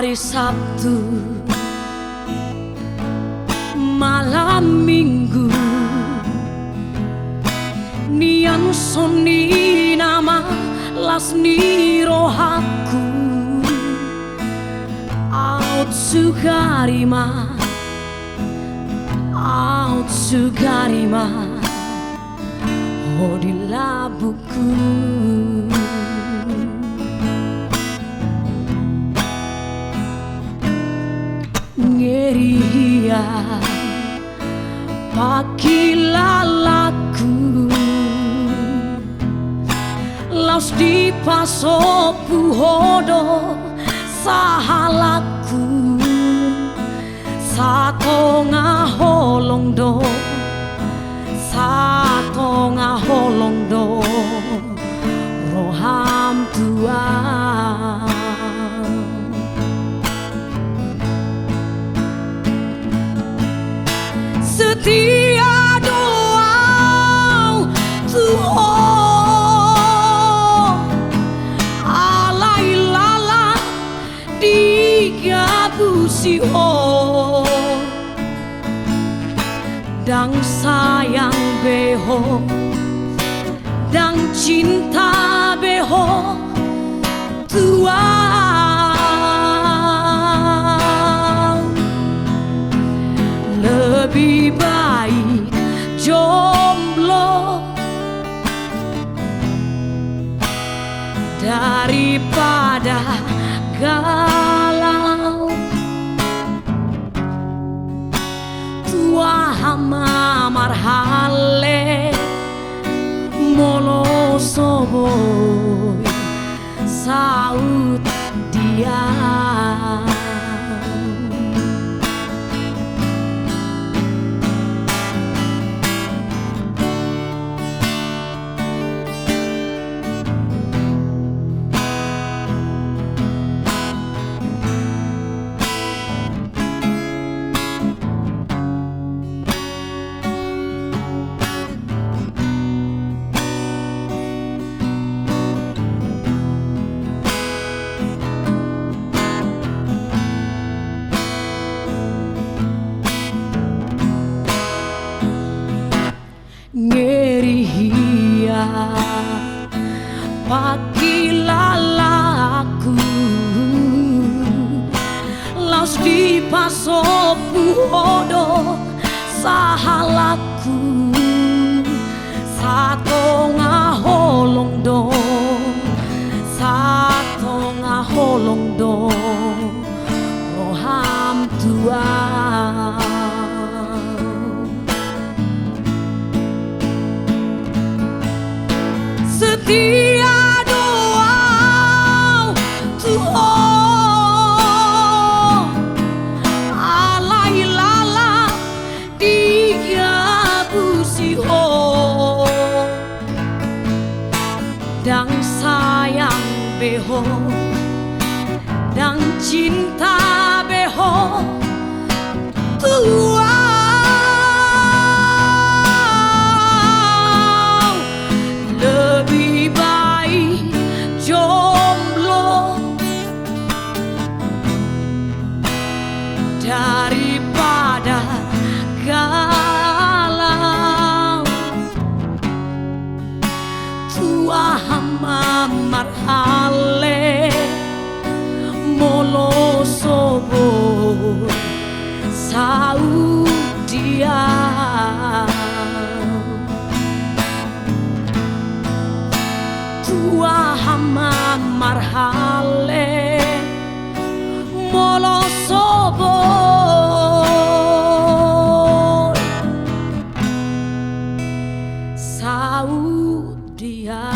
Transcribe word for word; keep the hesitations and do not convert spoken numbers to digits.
Ari Sabtu malam Minggu, nian songon i nama las ni rohangku. Aut sugari ma, aut sugari ma ho di lambungku. Ngeri hian pangkilalaanku, laos dipasombu ho do sahalakku. Satonga holong do, satonga holong do roham tu ahu. Setia do ahu tu ho, alai lala digabusi ho. Ndang sayang be ho, ndang cinta be ho tu ahu. Lebih baik jomblo daripada galau. Tua ma marhale molo so boi, saut dia. Ngeri hian pangkilalaanku, laos dipasombu ho do sahalakku. Satonga holong do, satonga holong do roham tu ahu. Setia do ahu tu ho, alai lala digabusi ho. Ndang sayang be ho, ndang cinta be ho tu ahu. Lebih baik jomblo daripada galau. Tua ma marhale molo so boi, saut dia. Tua ma marhale molo so boi, saut dia.